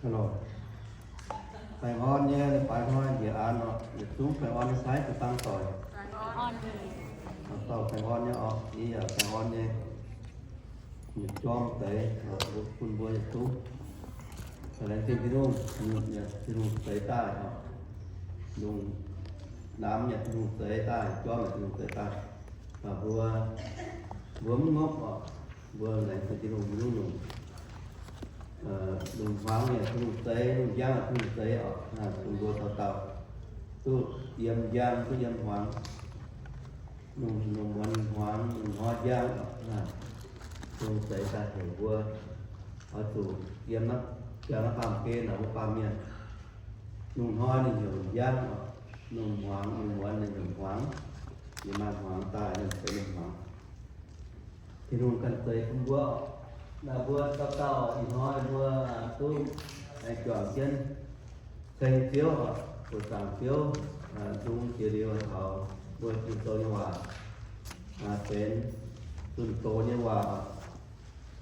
Hello. Baengh orn nyei, leiz-baaix hnoi njiec aanx oc. Yietc zungv baengh orn nyei fai, zuqc dangh doic. Dauh baengh orn nyei oc. Yie yaac baengh orn nyei. Yietc jorm deix, bun mbuo yietc zungv laengz zingh Tin-Hungh, Tin-Hungh zeix daaih oc. Lungh naamh yaac Tin-Hungh zeix daaih, jorm yaac Tin-Hungh zeix daaih. Mbuo, mbuo mv ngopv oc. Mbuo laengz zingh Tin-Hungh, Tin-Hungh lungh, lungh hmuangx yaac Tin-Hungh zeix, lungh njang yaac Tin-Hungh zeix oc. Bun mbuo dauh dauh duqv yiem njang, duqv yiem hmuangx. Lungh, lungh muonz hmuangx, lungh hnoi njang oc. Tin-Hungh zeix daaih heuc mbuo oix zuqc yiem naaiv, yiem naaiv baamh gen naaic mbuo baamh mienh. Lungh hnoi ninh heuc njang oc. Lungh hmuangx, lungh muonz ninh heuc hmuangx. Ninh maaih hmuangx daaih, ninh zeix ninh hmuangx. Tin-Hungh ganh zeix bun mbuo. Naaiv mbuo dauh dauh ih hnoi mbuo duqv aengx juangc jienv ceng Ziouv oc, buoqc zaangc Ziouv, nzung jiex liuz taux mbuo Ging-Sou nyei waac benx zunh doz nyei waac.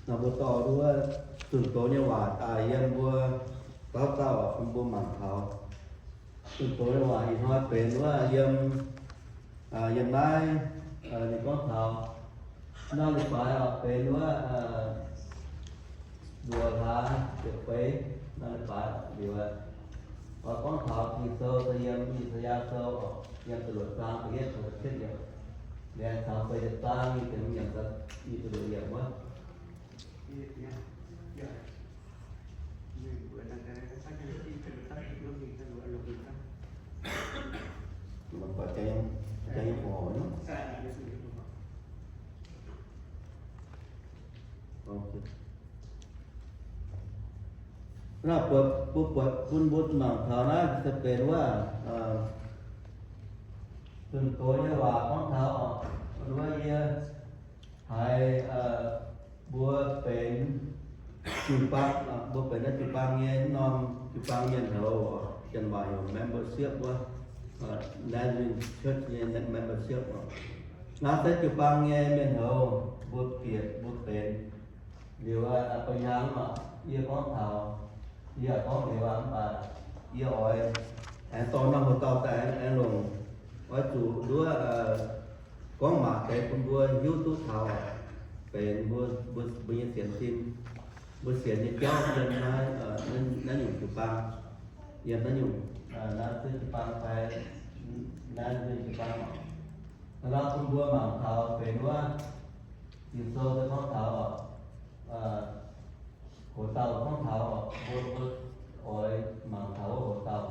Naaiv mbuo dorh wuov zunh doz nyei waac daaih yiem mbuo dauh dauh bun mbuo mangc taux. Zunh doz nyei waac ih hnoi benx wuov yiem, yiem naaiv, ninh gorngv taux nor leiz-baaix oc, benx wuov luoqc hlaax ziepc feix nor leiz-baac liuz, oix gorngv taux Ging-Sou se yiem I^saa^yaa Sou oc, yiem da'luoqc zaang da'yietv taux da'cietv yiemc, laengz taux feix ziepc zaang nyic ziepc hmz yiemc, nyic ziepc luoqc yiemc wuov. Naaiv buatc, mbuo buatc bun mbuo mangc taux naaiv se benx wuov, zunh doz nyei waac gorngv taux oc, wuov yie haiz mbuo benx jiu-baang, mbuo benx naaiv jiu-baang nyei norm jiu-baang mienh houz, janx waac heuc membership wuov, Nazarene Church nyei membership oc. Naaiv se jiu-baang nyei mienh houz mbuo bieqc mbuo benx. Liuz a'ba'hnyangx oc, yie gorngv taux, yie gorngv liuz aqv, mv baac yie oix aengx dorh norm hoc dauh daaih aengx longc, oix zuqc nduov gorngv maac deix bun mbuo hiuv duqv taux benx mbuo, mbuo, mbuo nyei sienx fim, mbuo sienx nyei jauv yiem naaiv, naaiv nyungc jiu-baang, yiem naaiv nyungc, naaiv se jiu-baang fai naaiv se jiu-baang oc. Hnangv naaiv bun mbuo mangc taux benx wuov, Ging-Sou se gorngv taux oc, hoc dauh gorngv taux oc, mbuo, mbuo oix mangc taux wuov hoc dauh,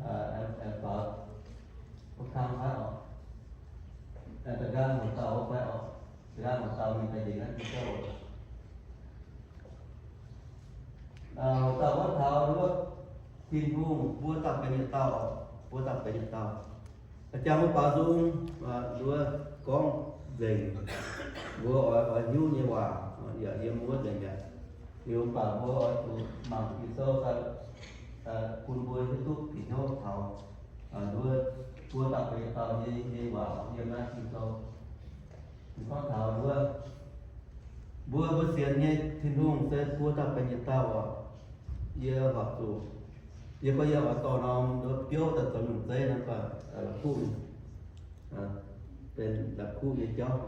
aengx faaux wuov kang fai oc, da'nqaang hoc dauh wuov fai oc, da'nqaang hoc dauh mingh daaih njiec naaiv Ging-Sou oc. Hoc dauh gorngv taux wuov, Tin-Hungh, mbuo dauh benx yietc dauh oc, mbuo dauh benx yietc dauh. Jangx mbuo baaux nzung, nduov gorngv nzengc, mbuo oix, oix hiuv nyei waac yaac yiem wuov nzengc mi'aqv. Liuz mv baac mbuo oix zuqc mangc Ging-Sou daaih bun mbuo hiuv duqv bieqc hnyouv taux nduov mbuo dauh benx yietc dauh nyei, nyei waac yiem naaiv Ging-Sou. Ninh gorngv taux wuov, mbuo, mbuo sienx nyei Tin-Hungh se mbuo dauh benx yietc dauh oc. Yie horpc zuqc, yie gorngv yie oix dorh norm nduov biouv daaih zoux nyungc zeiv nor, la'kuqv, benx la'kuqv nyei jauv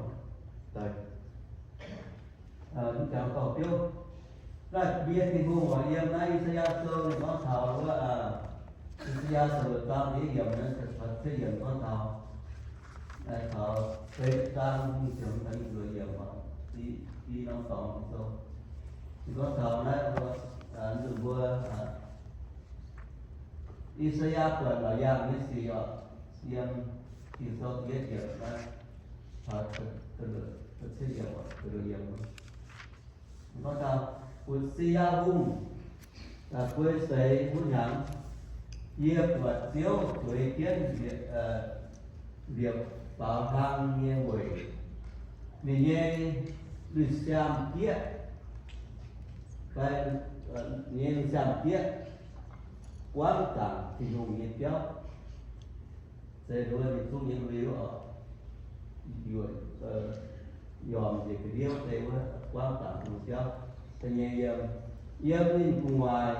daaih. Mv jangx dorh biouv. Naaiv mbuo nyei Tin-Hungh oc, yiem naaiv I^saa^yaa Sou ninh gorngv taux wuov, I^saa^yaa Sou luoqc zaang da'yietv yiemc, da'cietv yiemc gorngv taux, taux feix zaang hmz ziepc hmz taux nyic ziepc luoqc yiemc oc, i norm dorngx Ging-Sou. Ninh gorngv taux naaiv mbuo, nzunc mbuo, I^saa^yaa buatc laauc yaangh nyei sic oc, yiem Ging-Sou da'yietv yiemc naaiv, taux da'cietv yiemc oc, da'luoqc yiemc. Gorngv taux Utc^si^yaa Hungh guei seix wuov hnyangx, yie buatc Ziouv zueiz jienv liepc faaux hlang nyei weic. Ninh nyei lui-siaam-jieqv, fai ninh nyei lui-siaam-jieqv buangv zaangc Tin-Hungh nyei biauv. Se wuov ninh zungv nyei lui oc, yuoqc, yomc njiec ga'ndiev se wuov buangv zaangc Tin-Hungh biauv. Yiem, yiem ninh gu'nguaaic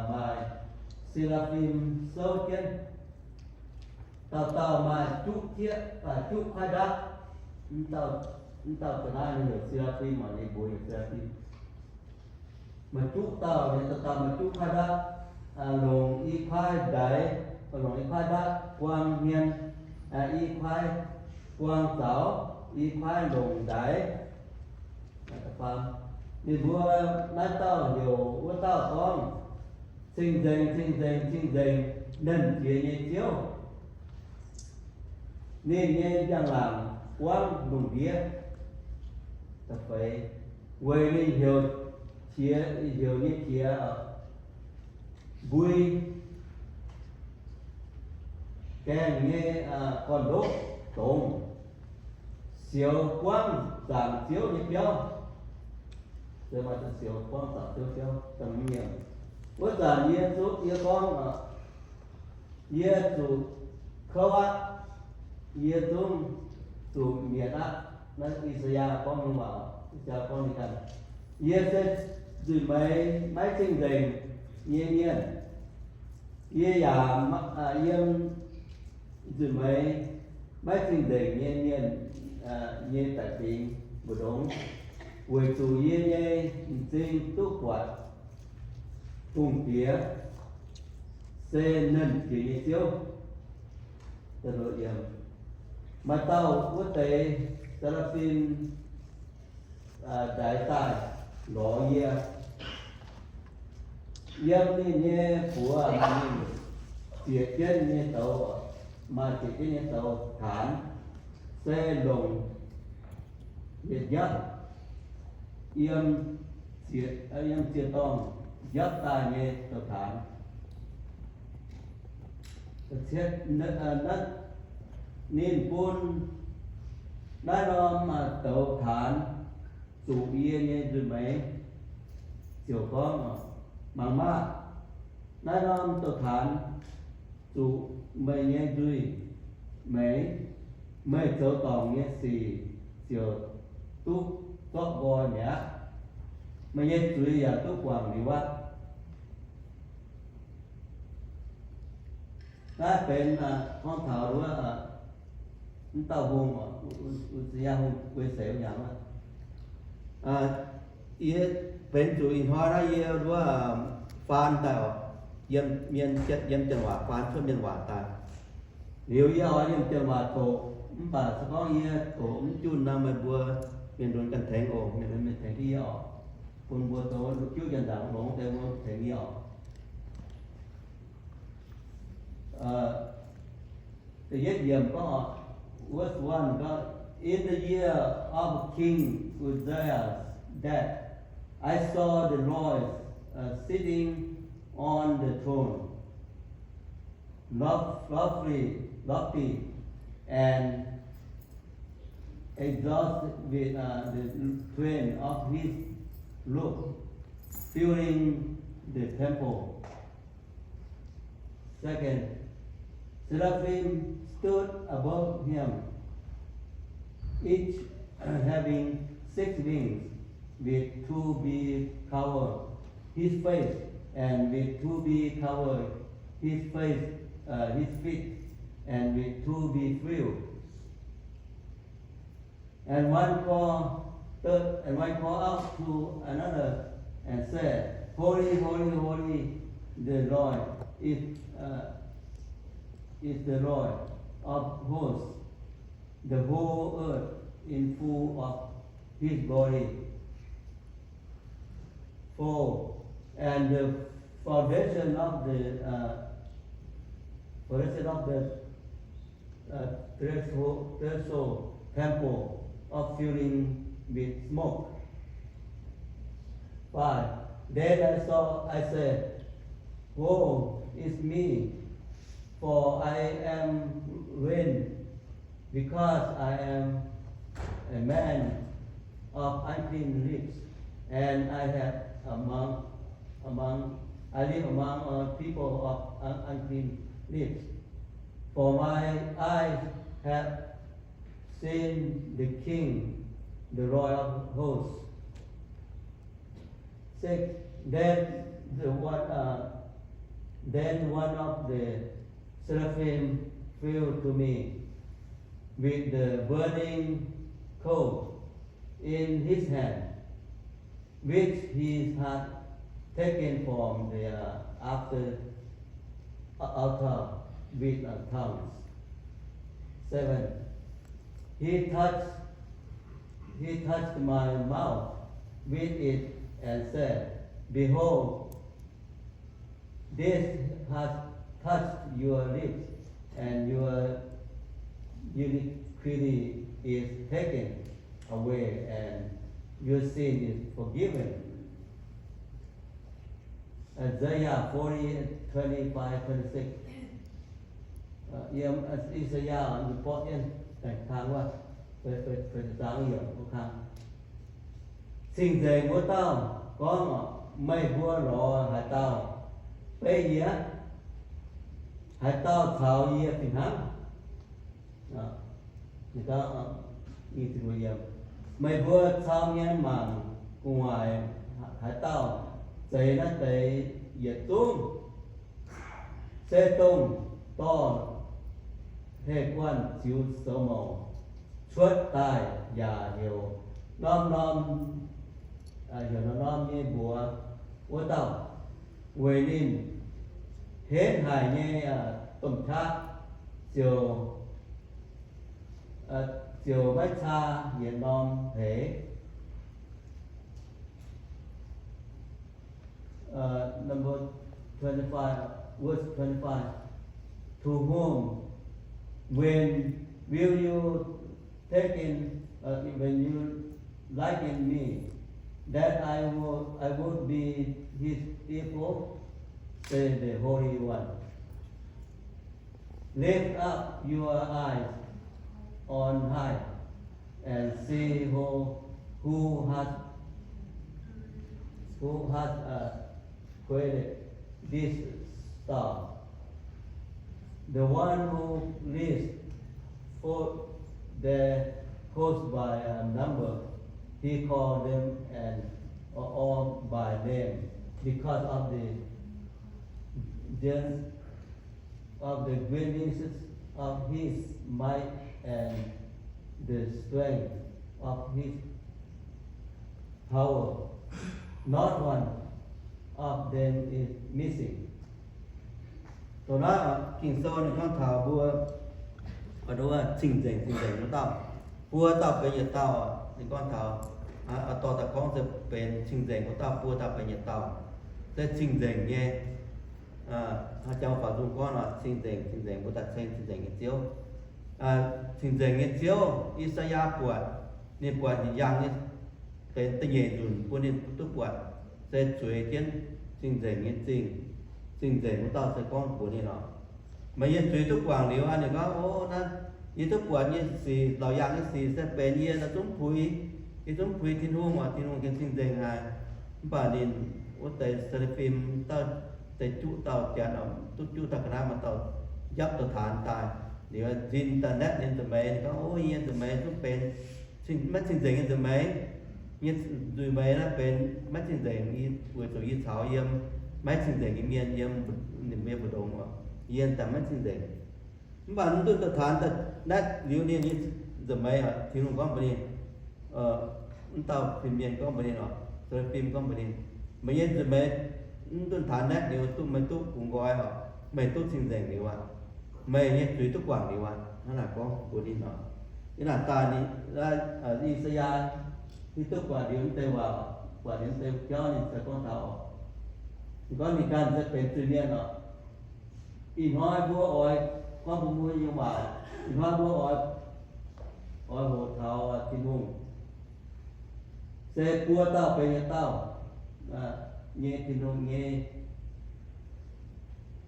maaih se^laa^fim souv jienv. Dauh dauh maaih juqv tieqv, juqv kuaaiv ndaqv. Mv dauh ga'naaiv ninh heuc se^laa^fim, ninh mbuox heuc se^laa^fim. Maaih juqv dauh nyei, dauh dauh maaih juqv kuaaiv ndaqv, longc i kuaaiv ndaix, longc i kuaaiv ndaqv buang hmien, i kuaaiv buang zaux, i kuaaiv longc ndaix. Ninh mbuo naaiv dauh heuc wuov dauh gorngv, Cing-nzengc, cing-nzengc, cing-nzengc, Nernh Jiex nyei Ziouv. Ninh nyei njang-laangc buangv lungh ndiev, weic ninh heuc qiex, heuc nyei qiex mbui gaengh nyei gorn-ndoqv dongz, sioux buangv zaangc Ziouv nyei biauv. Sioux buangv zaangc Ziouv biauv. Wuov zanc yie zuqv, yie gorngv, yie zuqc kouv aqv. Yie zungv zuqc mietc aqv. Naaiv I^saa^yaa gorngv nyei waac, I^saa^yaa gorngv nyei ganh. Yie se nzuih meix maiv cing-nzengc nyei mienh. Yie yaac yiem nzuih meix maiv cing-nzengc nyei mienh nyei baeqc fingx mbu'ndongx, weic zuqc yie nyei m'zing duqv buatc Hungh Diex se Nernh Jiex nyei Ziouv. Maaih dauh wuov deix se^laa^fim ndaix daaih lorz yie. Yiem ninh nyei buoz maaih zieqc jienv nyei douz, maaih zieqc jienv nyei douz-taanx, se longc yietc njapv yiem, yiem ziec-dorngh njapv daaih nyei douz-taanx. Ninh bun naaiv norm douz-taanx zuqc yie nyei nzuih meix, ziouc gorngv, Mangc maah! Naaiv norm douz-taanx zuqc meih nyei nzuih meix. Meih zoux dorngc nyei sic ziouc duqv zorqv nqoi mi'aqv. Meih nyei zuiz yaac duqv guangc liuz aqv. Naaiv benx gorngv taux wuov, mv dauh hungh, Uziyaa Hungh guei seix wuov hnyangx wuov. Yie benx zuqc ih hnoi naaiv yie wuov faan daaih oc, yiem, yiem janx-waac faan cuotv mienh waac daaih. Liuz yie oix yiem janx-waac doqc, mv baac se gorngv yie doqc mv junh nor, meih mbuo mienh lunx ganh tengx oc. Mienh lunx mienh tengx jienv yie oc. Bun mbuo zoux juqv janx-waac longx deix mbuo tengx yie oc. Da'yietv yiemc gorngv, verse one gorngv, In the year of King Uzziah's death, I saw the Lord, uh, sitting on the throne, lof-, lofty, lofty and exalted, with, uh, the train of his robe filling the temple. Second, seraphim stood above him, each having six wings, with two be cover his face, and with two be cover his face, uh, his feet, and with two be filled. And one call, third, and one call out to another and said, Holy, holy, holy, the Lord is, uh, is the Lord of hosts. The whole earth is full of his glory. Four, and the foundation of the, uh, foundation of the, uh, threshold, threshold temple of filling with smoke. Five, then I saw, I said, Woe is me, for I am ruined, because I am a man of unclean lips, and I have among, among, I live among a people of un-, unclean lips. For my eyes have seen the King, the Lord of hosts. Six. Then the one, uh, then one of the seraphim flew to me with the burning coal in his hand, which he had taken from the after altar with a tongue. Seven. He touched, he touched my mouth with it and said, "Behold, this has touched your lips, and your iniquity is taken away, and your sin is forgiven." Isaiah forty, twenty-five, twenty-six. เอ่อ yiem อิสยาห์ mbuo borqv jienv daaih kang wuov, ไป ไป ไป zaang yiem wuov kang. Cing-Nzengc wuov dauh gorngv, meih mbuo lorz haaix dauh beiv yie? Haaix dauh caux yie fih hnangv? Meih mbuo cau mienh mangc gu'nguaaic haaix dauh zeix naaiv deix yietc zungv? Se dongh dorh heh guanh ziux soux mouc cuotv daaih yaac heuc norm-norm, heuc norm-norm nyei mbuox wuov dauh, weic ninh henv haic nyei domh qaqv ziouc, ziouc maiv caa yietc norm hleix. Uh, number twenty-five, verse twenty-five. To whom, when will you take in, uh, when you liken me, that I would, I would be his people, says the Holy One. Lift up your eyes on high and see who, who has, who has, uh, created this star. The one who lists for the host by a number, he called them and all by name because of the, the of the greatness of his might and the strength of his power. Not one of them is missing. Dongh naaiv Ging-Sou ninh gorngv taux mbuo, cing-nzengc, cing-nzengc wuov dauh, buo dauh benx yietc dauh. Ninh gorngv taux, dorh daaih gorngv se benx cing-nzengc wuov dauh, buo dauh benx yietc dauh, se cing-nzengc nyei. Haaix jangx faaux nzung gorngv nor, cing-nzengc, cing-nzengc, mbuo daaih ceng cing-nzengc nyei Ziouv. Cing-nzengc nyei Ziouv, I^saa^yaa buatc, ninh buatc nzengc yangh nyei, benx da'nyeic nzunc bun ninh duqv buatc, se zueiz jienv cing-nzengc nyei zingh. Cing-nzengc wuov dauh se gorngv mbuox ninh oc, meih nyei zuiz duqv guangc liuz aqv. Ninh gorngv, o, naaiv yie duqv buatc nyei sic, laauc yaangh nyei sic se benx yie zungv puix, yie zungv puix Tin-Hungh oc. Tin-Hungh gengh cing-nzengc haic. Mv baac ninh wuov deix se^lu^fim dauh, deix juqv dauh janx oc, duqv juqv dauh ga'naaiv maaih dauh njapv douz-taanx daaih. Liuz nzin daaih naetv ninh nza'maex, ninh gorngv, o, yie nza'maex zungv benx maiv cing-nzengc nyei nza'maex. Yie nzuih maengx naaiv benx maiv cing-nzengc, weic zuqc yie caux yiem maiv cing-nzengc nyei mienh yiem ninh mbuo nyei mbu'ndongx oc. Yie daaih maiv cing-nzengc. Mv baac mv duqv douz-taanx daaih naetv liuz ninh nyei nza'maex oc, Tin-Hungh gorngv mbuox ninh, mv dauh fin-mienh gorngv mbuox ninh oc, se^lu^fim gorngv mbuox ninh, meih nyei nza'maex mv duqv taanx naetv liuz duqv meih duqv bungx nqoi oc, meih duqv cing-nzengc liuz aqv. Meih nyei zuiz duqv guangc liuz aqv. Hnangv naaic gorngv mbuox ninh oc. Yie naaic daaih ninh, I^saa^yaa hiuv duqv buatc liuz mv deix waac, buatc liuz mv deix jauv ninh se gorngv taux oc, ninh gorngv ninh ganh se benx zuiz-mienh oc. Ih hnoi mbuo oix gorngv bun mbuo nyei waac, ih hnoi mbuo oix, oix hoqc taux Tin-Hungh. Se buo dauh benx yietc dauh nyei Tin-Hungh nyei,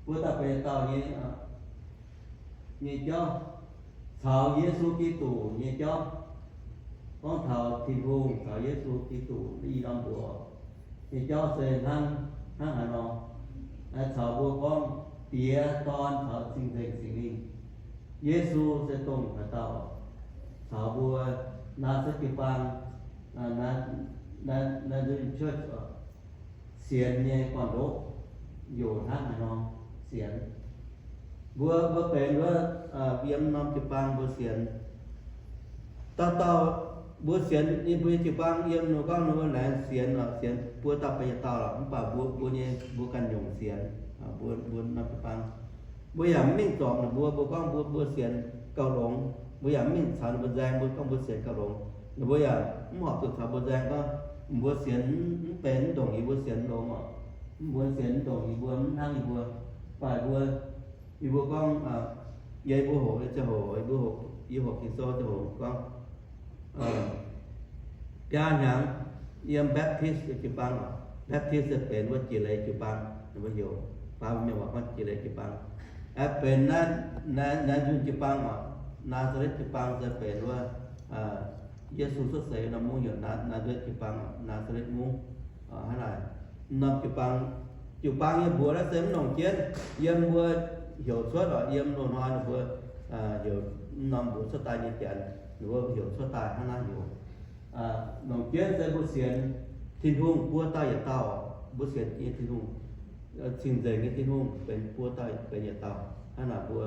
buo dauh benx yietc dauh nyei, nyei jauv, caux Yesu Giduc nyei jauv. Gorngv taux Tin-Hungh caux Yesu Giduc i norm mbuox nyei jauv se hnangv, hnangv haaix nor? Caux mbuo gorngv Diex, Dorn caux Cing-Nzengc Singx Lingh. Yesu se dongh haaix dauh? Caux mbuo Naasai jiu-baang, Nazarene Church, sienx nyei gorn-ndoqv, yoc hnangv haaix nor sienx. Mbuo, mbuo benx wuov, yiem norm jiu-baang mbuo sienx. Dauh dauh mbuo sienx ninh mbuo nyei jiu-baang yiem nor gorngv ninh mbuo laengz sienx, sienx buo dauh benx yietc dauh lorqc. Mv baac mbuo, mbuo nyei, mbuo ganh nyungc sienx, mbuo, mbuo norm jiu-baang, mbuo yaac mv mingh zorpc ninh mbuo, mbuo gorngv mbuo, mbuo sienx gauh longx. Mbuo yaac mv mingh caux ninh mbuo nzaeng, mbuo gorngv mbuo sienx gauh longx. Ninh mbuo yaac mv horpc zuqc caux mbuo nzaeng gorngv mbuo sienx mv benx, mv ndongc yie mbuo sienx longx oc. Mbuo sienx mv ndongc yie mbuo, mv hnangv yie mbuo. Mv baac mbuo, yie mbuo gorngv, yie mbuo hoqc nyei ziangh hoc, yie mbuo hoqc, yie hoqc Ging-Sou ziangh hoc gorngv, biaa hnyangx yiem Baptist jiu-baang oc. Baptist se benx wuov jiex leiz jiu-baang, ninh mbuo heuc, baac mienh waac gorngv jiex leiz jiu-baang. Aengx benx naaiv, naaiv, naaiv nzunh jiu-baang oc. Naa^saa^letv jiu-baang se benx wuov Yesu cuotv seix norm mungv, heuc Naa^saa^letv jiu-baang, Naa^saa^letv mungv. Hnangv naaic, norm jiu-baang, jiu-baang nyei mbuox naaiv se mv longc jienv yiem mbuo heuc cuotv oc. Yiem loz-hnoi ninh mbuo heuc mv norm mbuox cuotv daaih nyei janx, ninh mbuo heuc cuotv daaih hnangv naaiv heuc. Longc jienv se mbuo sienx Tin-Hungh buo dauh yietc dauh oc. Mbuo sienx nyei Tin-Hungh, cing-nzengc nyei Tin-Hungh benx buo dauh benx yietc dauh. Hnangv naaic mbuo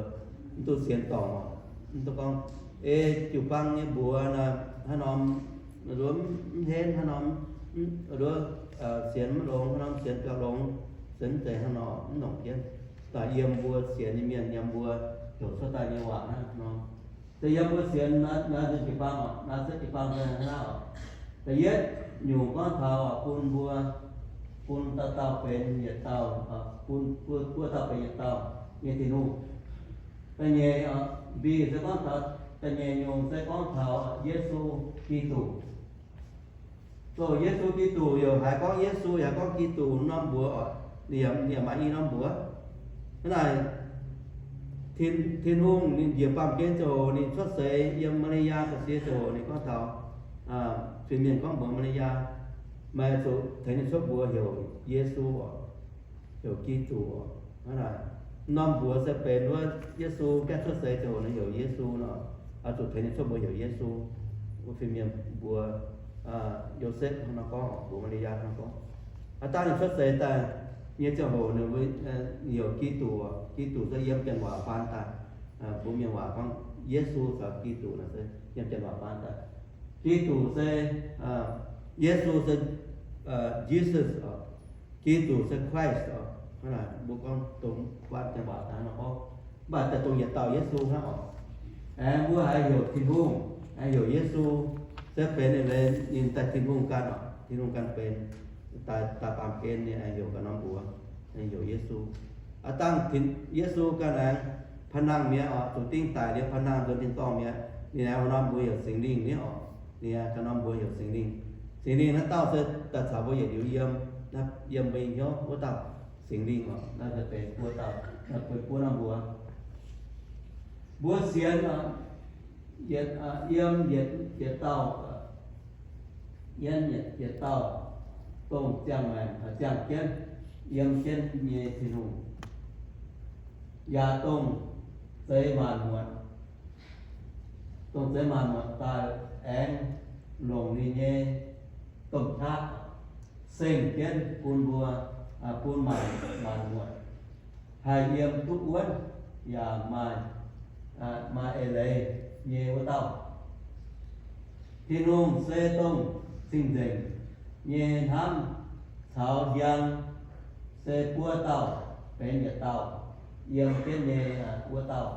mv dungx sienx dorngc oc. Mv dungx gorngv, ei, jiu-baang nyei mbuox naaic hnangv norm, nduov mv henv hnangv norm, nduov sienx mv longx hnangv norm, sienx biaux longx, sienx mv zeiz hnangv nor, mv longc jienv. Daaih yiem mbuo sienx nyei mienh, yiem mbuo heuc cuotv daaih nyei waac hnangv nor. Se yiem mbuo sienx naaiv nzunc jiu-baang oc, Naa^saa^letv jiu-baang se hnangv naaiv oc. Da'yietv nyungc gorngv taux bun mbuo, bun dauh dauh benx yietc dauh, bun buo dauh benx yietc dauh nyei Tin-Hungh. Da'nyeic, mbi se gorngv taux, da'nyeic nyungc se gorngv taux Yesu Giduc. Zoux Yesu Giduc, yaac haiz gorngv Yesu, yaac haiz gorngv Giduc norm mbuox oc. Ninh yaac maaih i norm mbuox. Hnangv naaic, Tin, Tin-Hungh ninh njiec baamh gen ziangh hoc, ninh cuotv seix yiem Maa^li^yaa ga'sie ziangh hoc, ninh gorngv taux fin-mienh gorngv mbuox Maa^li^yaa, meih zuqc tengx ninh cuotv mbuox heuc Yesu oc, heuc Giduc oc. Hnangv naaic, norm mbuox se benx wuov Yesu gaengh cuotv seix ziangh hoc ninh heuc Yesu nor, oix zuqc tengx ninh cuotv mbuox heuc Yesu. Wuov fin-mienh mbuox Yosepv hnangv nor gorngv, mbuox Maa^li^yaa hnangv nor gorngv. Aav dangh ninh cuotv seix daaih nyei ziangh hoc ninh heuc Giduc oc. Giduc se yiem janx waac faan daaih, mbuo mienh waac gorngv Yesu caux Giduc naaic se yiem janx waac faan daaih. Giduc se, Yesu se Jesus oc. Giduc se Christ oc. Hnangv naaic mbuo gorngv dongh guanh janx waac daaih nor gorngv. Mv baac daaih dongh yietc dauh Yesu hnangv oc. Aengx mbuo haiz heuc Tin-Hungh, haiz heuc Yesu, se benx ninh, ninh daaih Tin-Hungh ganh oc. Tin-Hungh ganh benx, daaih, daaih baamh gen ninh aengx heuc ganh norm mbuox, heuc Yesu. Aav dangh Yesu ganh aengx pa'nangh mi'aqv oc, zuqc dingh daic liuz pa'nangh nzuonx tin-dorngh mi'aqv. Ninh aengx wuov norm mbuox heuc Singx Lingh niv oc. Ninh aengx ganh norm mbuox heuc Singx Lingh. Singx Lingh naaiv dauh se daaih caux mbuo yietc liuz yiem, yiem mbuo nyei hnyouv wuov dauh Singx Lingh oc. Naaiv se benx buo dauh, benx buo norm mbuox. Mbuo sienx oc, yietc, yiem yietc, yietc dauh, yiem yietc, yietc dauh dongh ziangh maengc, ziangh jienv, yiem jienv nyei Tin-Hungh, yaac dongh zeix maanc muotc, dongh zeix maanc muotc daaih aengx longc ninh nyei domh qaqv seng jienv bun mbuo, bun maanc, maanc muotc haih yiem duqv wuonv yaac maaih, maaih eix leiz nyei wuov dauh. Tin-Hungh se dongh cing-nzengc nyei hnamv caux hiang se buo dauh benx yietc dauh yiem jienv nyei wuov dauh,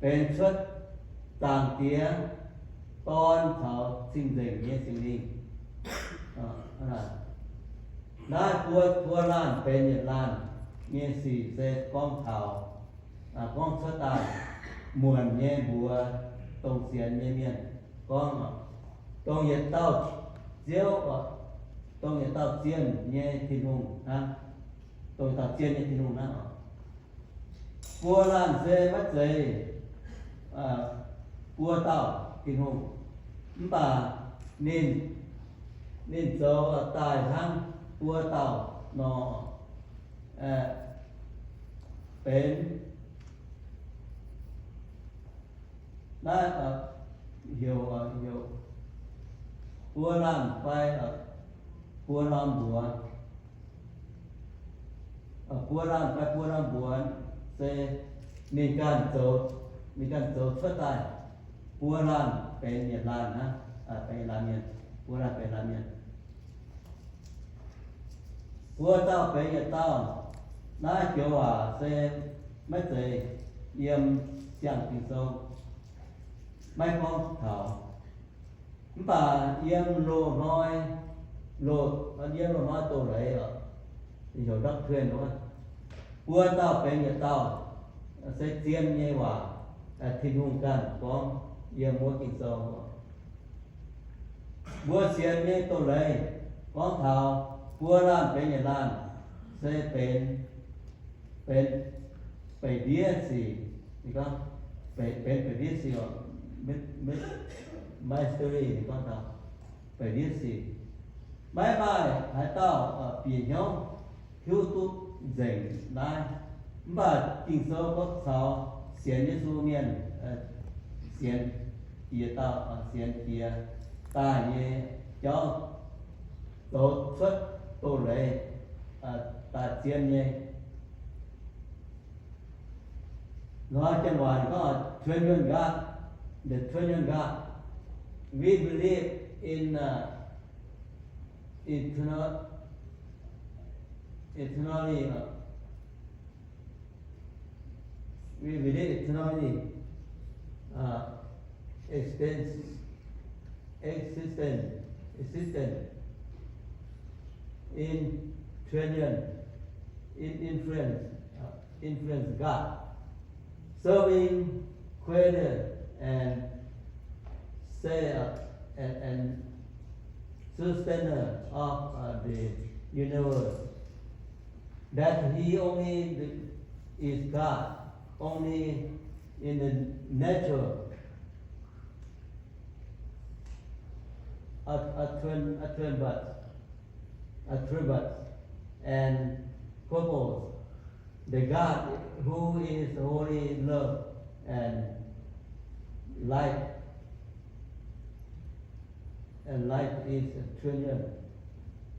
benx cuotv Zaangc Diex, Dorn caux cing-nzengc nyei Singx Lingh. Naaiv buo, buo laanh benx yietc laanh nyei sic se gorngv taux, gorngv cuotv daaih muonc nyei mbuox dongh sienx nyei mienh gorngv, dongh yietc dauh Ziouv, dongh yietc dauh zienh nyei Tin-Hungh hnangv. Dongh yietc dauh zienh nyei Tin-Hungh hnangv oc. Buo laanh se maiv zeiz buo dauh Tin-Hungh, mv baac ninh, ninh zoux daaih hnangv buo dauh nor, benx naaiv heuc, heuc buo laanh fai buo norm mbuox. buo laanh fai buo laanh mbuox se ninh ganh zoux, ninh ganh zoux cuotv daaih, buo laanh benx yietc laanh hnangv, benx yietc laanh mienh, buo laanh benx yietc laanh mienh. Buo dauh benx yietc dauh. Naaiv joux waac se maiv zeiz yiem Ziangh Ging-Sou, maiv gorngv taux. Mv baac yiem loz-hnoi, loz, yiem loz-hnoi doz-leiz oc, heuc doctrine wuov, buo dauh benx yietc dauh, se zien nyei waac, Tin-Hungh ganh gorngv yiem wuov Ging-Sou. Mbuo sienx nyei doz-leiz gorngv taux buo laanh benx yietc laanh, se benx, benx beic ndiev sic. Ninh gorngv benx beic ndiev sic oc, mystery, ninh gorngv taux beic ndiev sic. Maiv maaih haaix dauh bieqc hnyouv hiuv duqv nzengc naaiv. Mv baac Ging-Sou gorngv caux sienx Yesu mienh, sienx jiex dauh, sienx jiex daaih nyei jauv, zoux cuotv doz-leiz daaih zien nyei. Hnoi janx waac ninh gorngv triune God, the triune God. We believe in eternal, eternally, we believe eternally, uh, existence, existence, existence in triune, in influence, uh, influence God, serving creator and say, uh, and, and sustainer of, uh, the universe. That he only is God, only in the nature, attribute, attribute, and purpose. The God who is holy, love, and life, and life is eternal,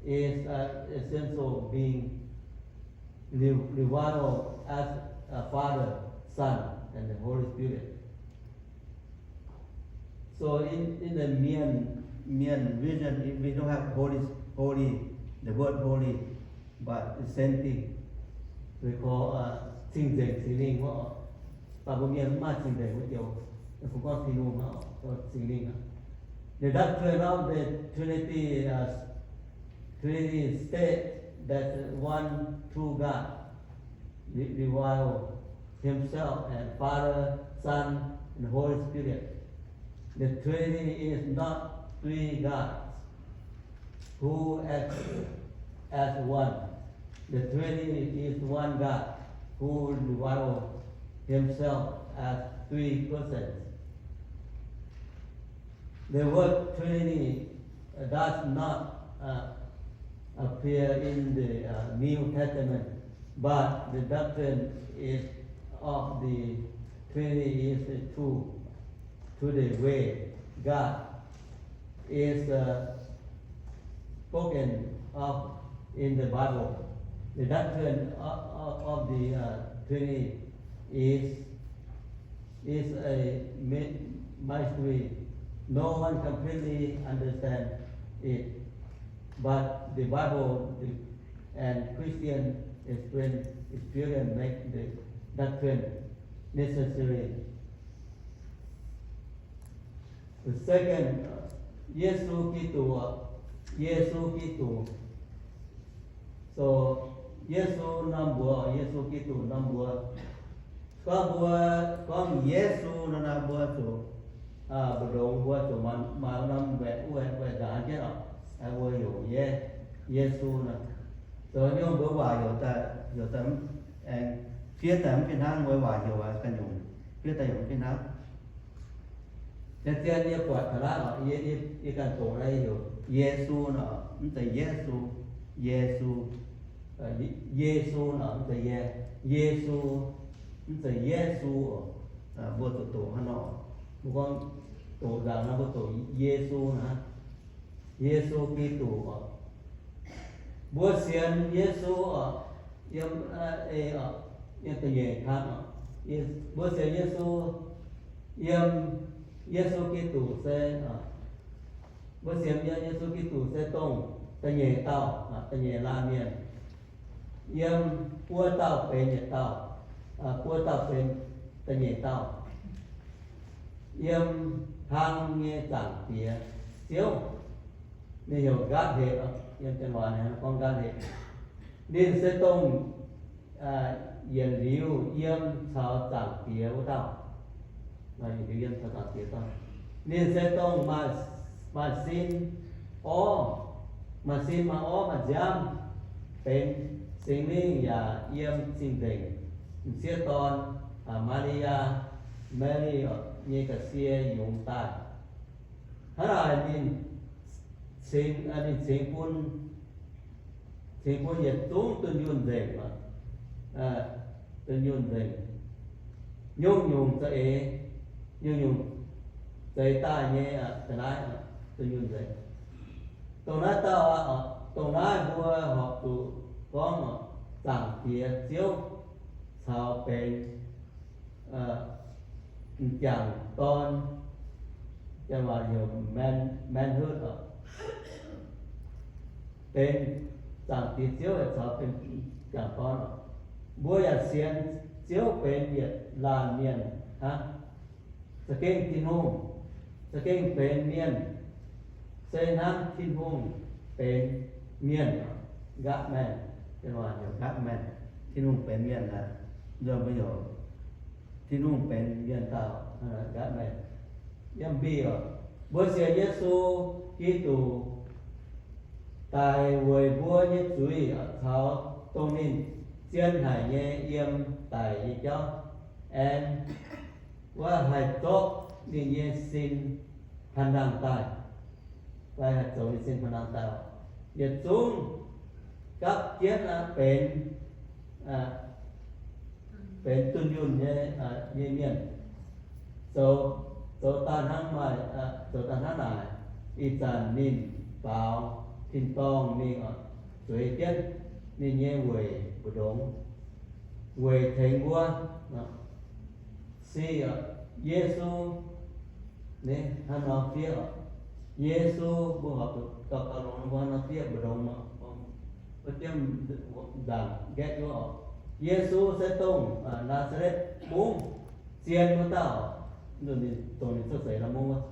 is an essential being, revival as a Father, Son, and the Holy Spirit. So in, in the Mien, Mien vision, we don't have holy, holy, the word holy, but the same thing. We call, uh, cing-nzengc Singx Lingh wuov. Mv baac mbuo Mienh maiv maaih cing-nzengc wuov joux, mbuo gorngv Tin-Hungh hnangv, Singx Lingh hnangv. The doctrine of the Trinity, uh, Trinity state that one true God re-, reveal himself as Father, Son, and Holy Spirit. The Trinity is not three gods who act as one. The Trinity is one God who reveal himself as three persons. The word Trinity does not, uh, appear in the, uh, New Testament, but the doctrine is of the Trinity is true to the way God is, uh, spoken of in the Bible. The doctrine of, of, of the, uh, Trinity is, is a my-, mystery. No one completely understands it, but the Bible and Christian experience, experience make the doctrine necessary. The second, uh, Yesu Giduc, Yesu Giduc. So, Yesu norm mbuox, Yesu Giduc norm mbuox. Gorngv mbuo, gorngv Yesu nor naaiv mbuo zuqc, mbu'ndongx mbuo zuqc maaih norm waeqc, waeqc nzaanx jienv oc, mbuo heuc Ye-, Yesu nor. Zoux nyungc mbuo waac heuc daaih, heuc daaih aengx fiev daaih mv fih hnangv, mbuo waac heuc ganh nyungc, fiev daaih heuc mv fih hnangv. Zien-zien yie buatc taux naaiv oc, yie, yie ganh doqc naaiv heuc Yesu nor, mv zeiz Yesu, Yesu, Yesu nor, mv zeiz Ye-, Yesu, mv zeiz Yesu oc. Mbuo zuqc doqc hnangv nor, mbuo gorngv doqc nzaangc nor mbuo doqc Yesu naaiv, Yesu Giduc oc. Mbuo sienx Yesu oc, yiem, ei, yiem da'nyeic kang oc. Mbuo sienx Yesu, yiem Yesu Giduc se, mbuo sienx yiem Yesu Giduc se dongh da'nyeic dauh, da'nyeic laanh mienh. Yiem buo dauh benx yietc dauh, buo dauh benx da'nyeic dauh. Yiem hlang nyei Zaangc Diex Ziouv, ninh heuc Godhead, yiem janx waac ninh gorngv Godhead. Ninh se dongh yietc liuz yiem caux Zaangc Diex wuov dauh. Yietc liuz yiem caux Zaangc Diex dauh. Ninh se dongh maaih, maaih sin orv, maaih sin maaih orv maaih nziaamv, benx Singx Lingh yaac yiem cing-nzengc, m'sieqv dorn, Maa^li^yaa, Mary nyei ga'sie yungz daaih. Hnangv naaic ninh cingx, ninh cingx bun, cingx bun yietc zungv dunh yunh nzengc, dunh yunh nzengc, nyungc-nyungc za'eix, nyungc-nyungc zeix daaih nyei ga'naaiv, dunh yunh nzengc. Dongh naaiv dauh, dongh naaiv mbuo horpc zuqc gorngv Zaangc Diex Ziouv caux benx m'jangc dorn, janx waac heuc manhood oc. Benx Zaangc Diex Ziouv caux benx m'jangc dorn oc. Mbuo yaac sienx Ziouv benx yietc laanh mienh hnangv. Za'gengh Tin-Hungh, za'gengh benx mienh, se hnangv Tin-Hungh benx mienh, God man, janx waac heuc God man, Tin-Hungh benx mienh aqv. Nzunc mbuo heuc Tin-Hungh benx mienh dauh, God man. Yiem mbiv oc, mbuo sienx Yesu Giduc daic weic mbuo nyei zuiz caux dongh ninh zien haic nyei yiem daic nyei jauv, aengx wuov haih zorqv ninh nyei sin haaix nangh daaih, fai haih zoux ninh sin haaix nangh daaih, yietc zungv gapv jienv aqv benx, benx dunh yunh nyei, nyei mienh, zoux, zoux daaih hnangv maaih, zoux daaih hnangv naaic. Ih zanc ninh baaux tin-dorngh mingh oc, zueiz jienv ninh nyei weic mbu'ndongx, weic tengx mbuo. Se, Yesu, hnangv nor fiev oc. Yesu, mbuo horpc zuqc gauh gauh longx, mbuo hnangv nor fiev mbu'ndongx, mbuo jienv nzaangc nqaeqv wuov oc. Yesu se dongh Naa^saa^letv Mungv zien wuov dauh. Dongh ninh cuotv seix nor mungv wuov,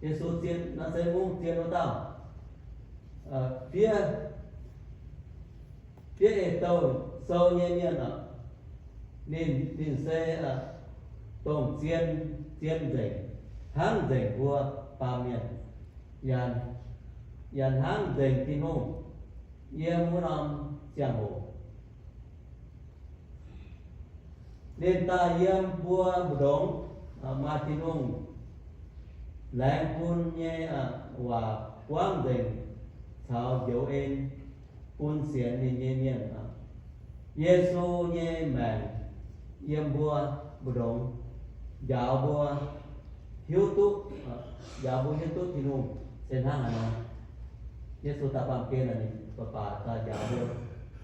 Yesu zien, Naa^saa^letv Mungv zien wuov dauh. Fiev, fiev eix-douh sou nyei mienh oc. Ninh, ninh se dongh zien, zien nzengc, hnangv nzengc mbuo baamh mienh, yaac, yaac hnangv nzengc Tin-Hungh yiem wuov norm ziangh hoc. Ninh daaih yiem mbuo mbu'ndongx, maaih Tin-Hungh laengz bun nyei waac buangv nzengc caux njoux en bun sienx ninh nyei mienh. Yesu nyei maengc yiem mbuo mbu'ndongx njaaux mbuo hiuv duqv, njaaux mbuo hiuv duqv Tin-Hungh se hnangv haaix nor. Yesu daaih baamh gen naaic, ninh baac baac daaih njaaux mbuo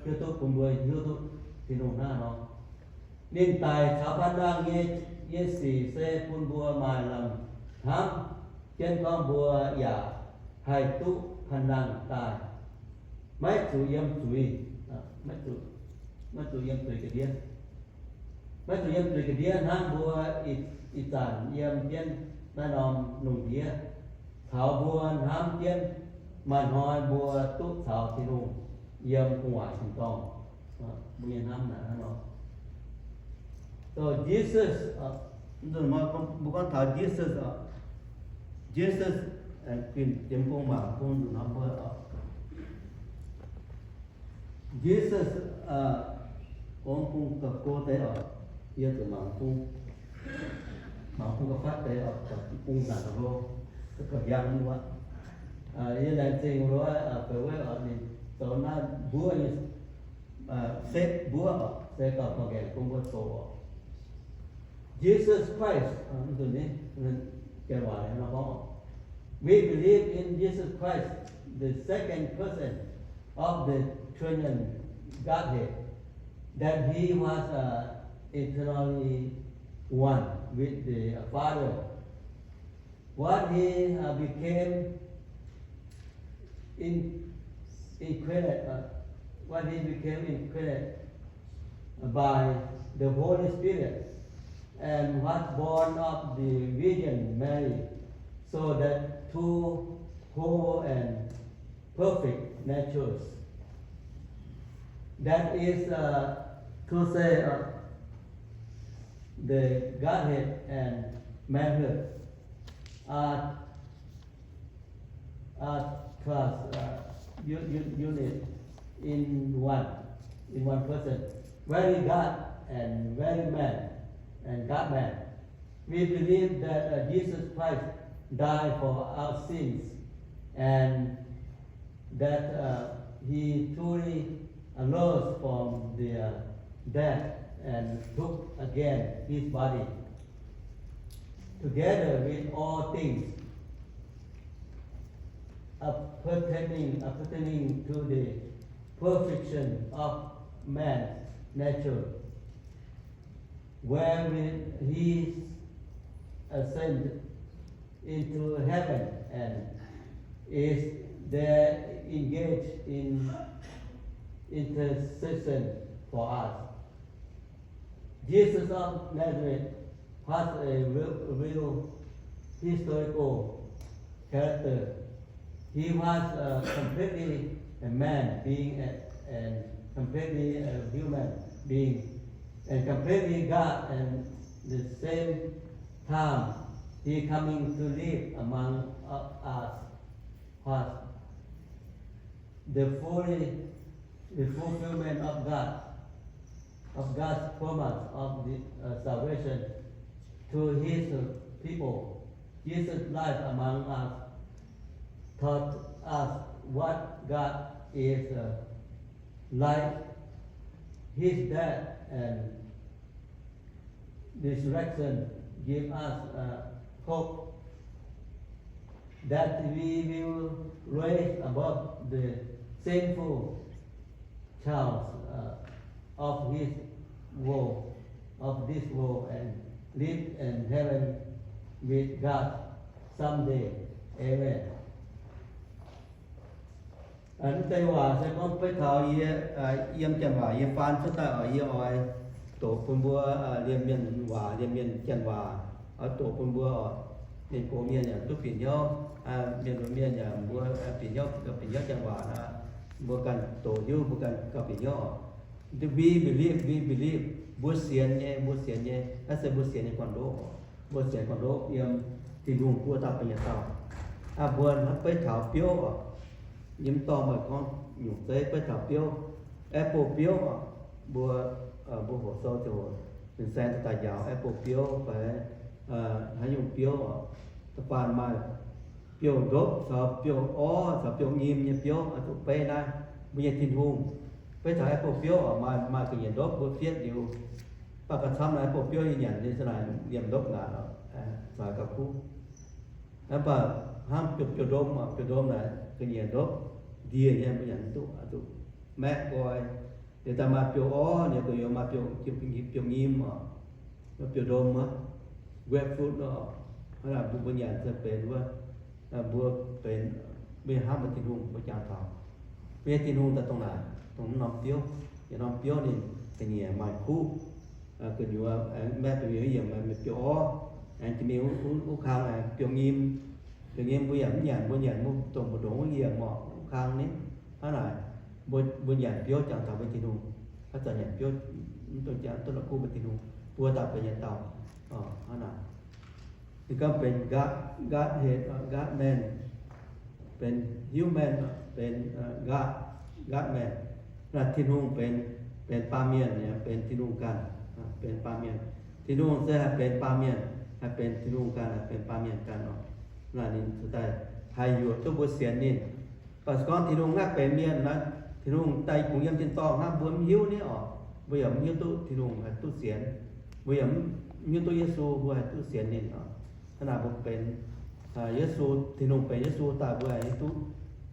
hiuv duqv, bun mbuo hiuv duqv Tin-Hungh hnangv haaix nor. Ninh daic caux faan nangh nyei, nyei sic se bun mbuo maaih lamh hnamv jienv gorngv mbuo yaac haih duqv faan nangh daaih, maiv zuqc yiem zuiz, maiv zuqc, maiv zuqc yiem zuiz ga'ndiev. Maiv zuqc yiem zuiz ga'ndiev hnangv mbuo ih, ih zanc yiem jienv naaiv norm lungh ndiev. Taux mbuo hnamv jienv maaih hnoi mbuo duqv caux Tin-Hungh yiem gu'nguaaic tin-dorngh. Mbuo nyei hnamv naaic hnangv nor. So Jesus, mbuo gorngv taux Jesus, Jesus, jiem bung mangc bung nzunc hnamv mbuo, Jesus, gorngv bung ga'go deix oc, yie zuqc mangc bung, mangc bung ga'fatv deix oc, bung nzangc ga'hlo, ga'hiang wuov. Yie laengz zingh wuov, feix wuov oc, ninh zoux naaiv mbuov nyei, setv mbuov oc, se gauh baengh gaengh bun mbuo zoux oc. Jesus Christ, mv dungx, janx waac nor gorngv, we believe in Jesus Christ, the second person of the Triune Godhead. that he was uh, eternally one with the Father. What he uh, became in, incarnate, uh, what he became incarnate by the Holy Spirit and was born of the Virgin Mary, so that two whole and perfect natures. That is uh, to say uh, the Godhead and manhood are, are class uh, u- u- unit in one, in one person, very God and very man and God man. We believe that uh, Jesus Christ died for our sins and that uh, he truly arose from the uh, death and took again his body, together with all things appertaining, appertaining to the perfection of man's nature, wherewith he ascended into heaven and is there engaged in intercession for us. Jesus of Nazareth was a real, real historical character. He was uh, completely a man being a- and completely a human being and completely God and the same time he coming to live among us was the fully the fulfillment of God of God's promise of the uh, salvation to his people. Jesus' life among us taught us what God is uh, like. His death and resurrection give us uh, hope that we will rise above the sinful chaos uh, of his world, of this world, and live in heaven with God someday. Amen. Mv deix waac se gorngv beiv taux yie yiem janx waac yie faan cuotv daaih oc, yie oix doqc bun mbuo liemh mienh waac, liemh mienh janx waac, oix doqc bun mbuo oc. Mienh gox mienh yaac duqv bieqc hnyouv, mienh mbuo mienh yaac mbuo bieqc hnyouv, bieqc hnyouv janx waac, mbuo ganh doqc hiuv, mbuo ganh gauh bieqc hnyouv oc. We believe, we believe, mbuo sienx nyei, mbuo sienx nyei, naaiv se mbuo sienx nyei gorn-ndoqv oc. Mbuo sienx gorn-ndoqv yiem Tin-Hungh buo dauh benx yietc dauh. Mbuo beiv taux biouv oc, yiem dorngh meih gorngv nyungc zeiv beiv taux biouv, apple biouv oc. Mbuo, mbuo hoqc sou ziouc hoqc fin-saeng daaih njaaux apple biouv fai haaix nyungc biouv oc. Da'faanh maaih biouv-ndopv caux biouv-orv caux biouv-nyim nyei biouv oix zuqc beiv naaiv mbuo nyei Tin-Hungh. Beiv taux apple biouv oc, maaih, maaih ga'nyiec ndopv mbuo fietv liuz, mv baac gauh camv naaiv apple biouv nyei nyanc nyei za'naaic liemh ndopv ngaanc oc, caux gauh kuv. Mv baac hnangv biouv-ndom oc, biouv-ndom naaic ga'nyiec ndopv ndie nyei, mbuo nyanc mv duqv, zuqc maeqv nqoi. Liuz daaih maaih biouv-orv, liuz gu'nyuoz maaih biouv-nyim oc, biouv-ndom wuov, grapefruit oc. Hnangv naaic mbuo, mbuo nyanc se benx wuov, mbuo benx, mbuo hnamv mbuo Tin-Hungh, mbuo jangx taux mbuo nyei Tin-Hungh daaih dongh naaic, dongh mv norm biouv. Yietc norm biouv ninh ga'nyiec maaih kuv, gu'nyuoz maeqv gu'nyuoz yiemc maaih biouv-orv, aengx jiex mingh wuov kang biouv-nyim. Biouv-nyim mbuo yaac mv nyanc, mbuo nyanc mbuo dongh mbu'ndongx wuov yiemc oc, wuov kang ninh. Hnangv naaic, mbuo, mbuo nyanc biouv jangx taux mbuo Tin-Hungh, haaix zanc nyanc biouv mv dungx jangx, duqv la'kuv mbuo Tin-Hungh buo dauh benx yietc dauh. Hnangv naaic, ninh gorngv benx God, Godhead, God man, benx human, benx God, God man. Naaiv Tin-Hungh benx, benx baamh mienh, benx Tin-Hungh ganh, benx baamh mienh. Tin-Hungh se haih benx baamh mienh, haih benx Tin-Hungh ganh, haih benx baamh mienh ganh oc. Naaiv ninh cingx daaih haih yuoqc duqv mbuo sienx ninh. Mv baac se gorngv Tin-Hungh naaiv benx mienh naaiv, Tin-Hungh daaih kungx yiem tin-dorngh hnangv, mbuo mv hiuv ni oc. Mbuo yaac mv hiuv duqv Tin-Hungh haih duqv sienx. Mbuo yaac mv hiuv duqv Yesu mbuo haih duqv sienx ninh oc. Hnangv naaic mbuo benx Yesu, Tin-Hungh benx Yesu daaih mbuo haih hiuv duqv.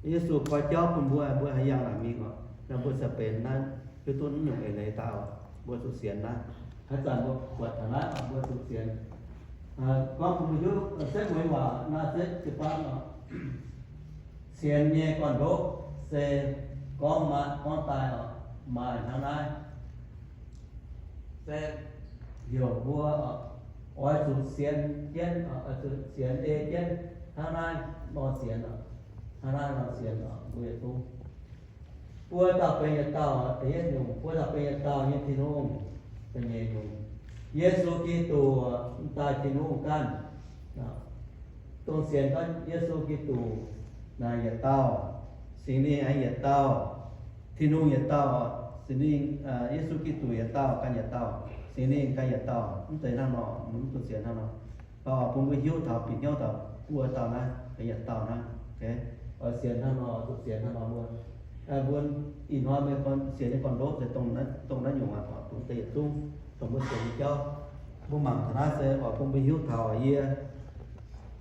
Yesu koi jauv bun mbuo, mbuo haih yangh naaic mingh oc. Naaiv mbuo caux benx naaiv hiuv duqv nyungc eix leiz daaih, mbuo zuqc sienx naaiv. Haaix zanc mbuo buatc taux naaiv, mbuo zuqc sienx. Gorngv bun mbuo hiuv, setv mueiz waac naaiv setv jiu-baang oc. Sienx nyei gorn-ndoqv se gorngv maaih, gorngv daaih oc, maaih hnangv naaiv. Se heuc mbuo oix zuqc sienx jienv, oix zuqc sienx ei jienv hnangv naaiv nor sienx, hnangv naaiv nor sienx, mbuo yietc zungv. Buo dauh benx yietc dauh, da'yietv nyungc, buo dauh benx yietc dauh nyei Tin-Hungh, da'nyeic nyungc, Yesu Giduc daaih Tin-Hungh ganh. Dongh sienx gorngv Yesu Giduc naaic yietc dauh, Singx Lingh aengx yietc dauh, Tin-Hungh yietc dauh, Singx Lingh, Yesu Giduc yietc dauh, ganh yietc dauh, Singx Lingh ganh yietc dauh, mv zeiz hnangv nor, mv dungx sienx hnangv nor. Bun mbuo hiuv taux, bieqc hnyouv taux buo dauh naaiv, yietc dauh naaiv. Oix sienx hnangv nor, zuqc sienx hnangv nor mbuo. Mbuo ih hnoi mienh sienx nyei gorn-ndoqv se dongh naaiv nyungc aqv, dongh deix yietc zungv dongh mbuo sienx nyei jauv. Mbuo mangc taux naaiv se oix bun mbuo hiuv taux yie,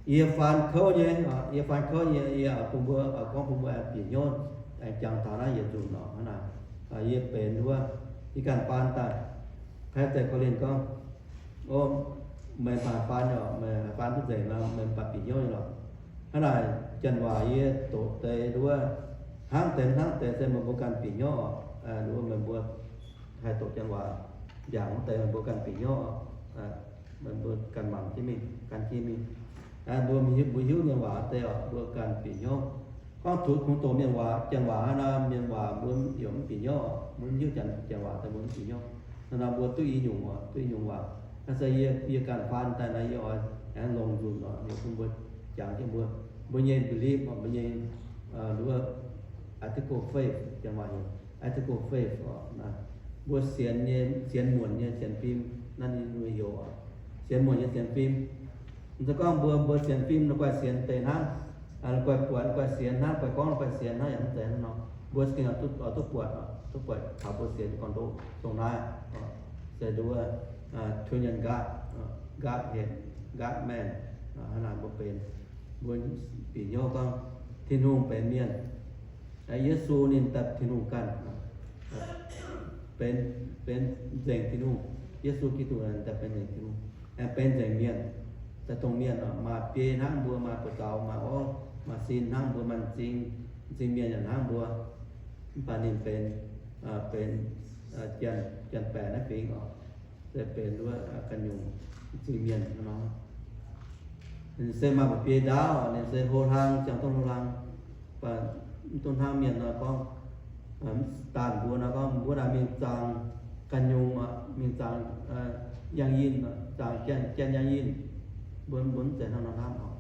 yie faan kouv nyei, yie faan kouv nyei, yie bun mbuo, gorngv bun mbuo aengx bieqc hnyouv, aengx jangx taux naaiv yietc nzunc nor hnangv naaic. Yie benx wuov, yie ganh faan daaih, paaiv deix korv-lienh gorngv, o, meih mv baac faan nyei, meih faan duqv nzengc nor, meih mv baac bieqc hnyouv nyei lorqc. Hnangv naaic janx waac yie doqc deix nduov, hnangv deix hnangv deix se meih mbuo ganh bieqc hnyouv oc. Nduov meih mbuo haih doqc janx waac mbiaauc hnangv deix meih mbuo ganh bieqc hnyouv oc. Meih mbuo ganh mangc jienv mingh, gan jienv mingh. Mbuo, mbuo hiuv mienh waac deix oc, mbuo ganh bieqc hnyouv. Gorngv tuix kungx doqc mienh waac, janx waac hnangv nor, mienh waac mbuo yaac mv bieqc hnyouv oc. Mbuo mv hiuv janx, janx waac deix mbuo mv bieqc hnyouv. Hnangv nor mbuo duqv i nyungc oc, duqv i nyungc waac. Naaiv se yie, yie ganh faan daaih nor, yie oix aengx longc nzunc oc, yie bun mbuo jangx jienv mbuo, mbuo nyei belief oc, mbuo nyei, nduov, article faith, janx waac heuc article faith oc. Mbuo sienx nyei, sienx muonc nyei sienx fim, naaiv ninh mbuo heuc oc, sienx muonc nyei sienx fim. Mv zeiz gorngv mbuo, mbuo sienx fim nor guaih sienx deix hnangv, guaih buatc guaih sienx hnangv, guaih gorngv guaih sienx hnangv, yaac mv zeiz hnangv nor. Mbuo gengh oix duqv, oix duqv buatc, duqv buatc taux mbuo sienx gorn-ndoqv dongh naaiv, se nduov, Trinity God, Godhead, God man, hnangv naaic mbuo benx, mbuo bieqc hnyouv gorngv Tin-Hungh benx mienh. Yesu ninh daaih Tin-Hungh ganh, benx, benx nzengc Tin-Hungh. Yesu Giduc daaih benx nzengc Tin-Hungh, aengx benx nzengc mienh, daaih dongh mienh oc, maaih biei hnangv mbuo, maaih buoz-zaux, maaih orv, maaih sin hnangv mbuo, maaih m'zing, m'zing mienh yaac hnangv mbuo. Mv baac ninh benx, benx janx-baeqc naaiv fingx oc, se benx wuov ganh nyungc m'zing mienh nor. Ninh se maaih mba'biei ndaauv, ninh se hlo hlang, ziangh duqv hlo hlang. Mv dungx hnangv mienh nor gorngv, daanh mbuo nor gorngv mbuo naaic mingh zaangc ganh nyungc, mingh zaangc yangh yinh, zaangc janx yangh yinh. Mbuo, mbuo mv zeiz hnangv nor hnamv oc.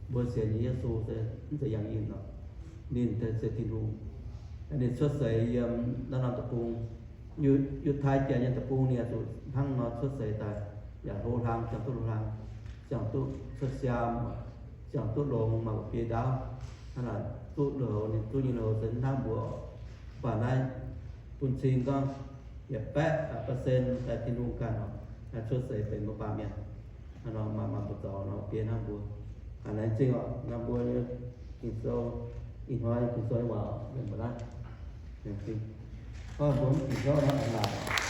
Mbuo sienx nyei Yesu se mv zeiz yangh yinh oc. Ninh se Tin-Hungh. Ninh cuotv seix yiem naaiv norm deic-bung, Yiutai Janx nyei deic-bung, ninh zuqc hnangv nor cuotv seix daaih, yaac hlo hlang, ziangh duqv hlo hlang, ziangh duqv cuotv siaam, ziangh duqv longx, maaih mba'biei ndaauv. Hnangv naaic duqv lui-houx, ninh duqv nyei lui-houx se hnangv mbuo. Mv baac naaiv bun cing gorngv yietc baeqv percent daaih Tin-Hungh ganh oc, cuotv seix benx mbuo baamh mienh. Hnangv nor maaih, maaih buoz-zaux nor biei hnangv mbuo. Laengz zingh oc, nor mbuo nyei Ging-Sou, ih hnoi Ging-Sou nyei waac mbuo mv baac naaiv, laengz zingh. Gorngv mbuo mv bieqc hnyouv nor, laengz